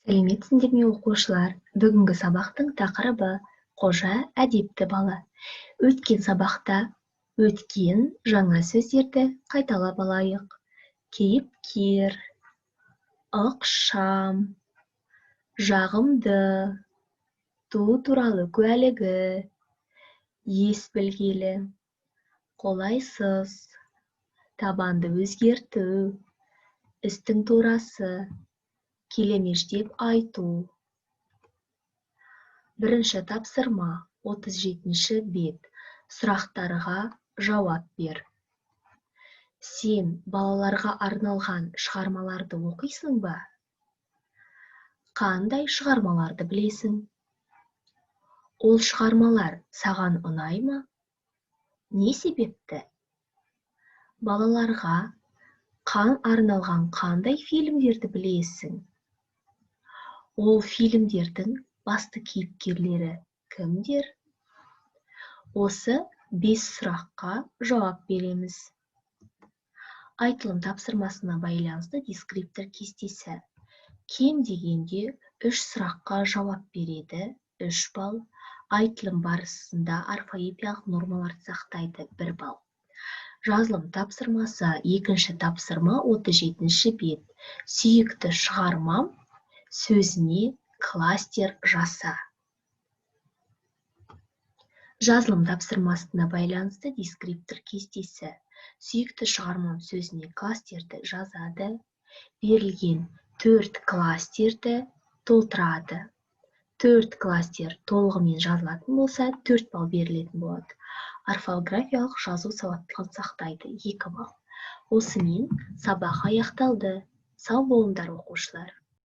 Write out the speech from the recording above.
Сәлеметсіңдер ме, оқушылар! Бүгінгі сабақтың тақырыбы: «Қожа әдепті бала». Өткен сабақта өткен жаңа сөздерді қайталап алайық. Кейіпкер, ықшам, жағымды, туу туралы куәлігі, ес білгелі, қолайсыз, табанды өзгерту, істің турасы, келемеждеп айту. Бірінші тапсырма, 37-ші бет. Сұрақтарға жауап бер. Сен балаларға арналған шығармаларды оқисың ба? Қандай шығармаларды білесің? Ол шығармалар саған ұнай ма? Не себепті? Балаларға арналған қандай фильмдерді білесің? Ол фильмдердің басты кейіпкерлері кімдер? Осы бес сұраққа жауап береміз. Айтылым тапсырмасына байланысты дескриптор кестесі. Кем дегенде үш сұраққа жауап береді, 3 балл. Айтылым барысында орфоэпиялық нормаларды сақтайды, 1 балл. Жазылым тапсырмасы, екінші тапсырма, 37-ші бет. «Сүйікті шығармам» сөзіне кластер жаса. Жазылым тапсырмасына байланысты дескриптор кестесі. «Сүйікті шығармам» сөзіне кластерді жазады. Берілген төрт кластерді толтырады. Төрт кластер толығымен жазылатын болса, 4 балл берілетін болады. Орфографиялық жазу сауаттылығын сақтайды, 2 балл. Осымен сабақ аяқталды. Сау болыңдар, оқушылар!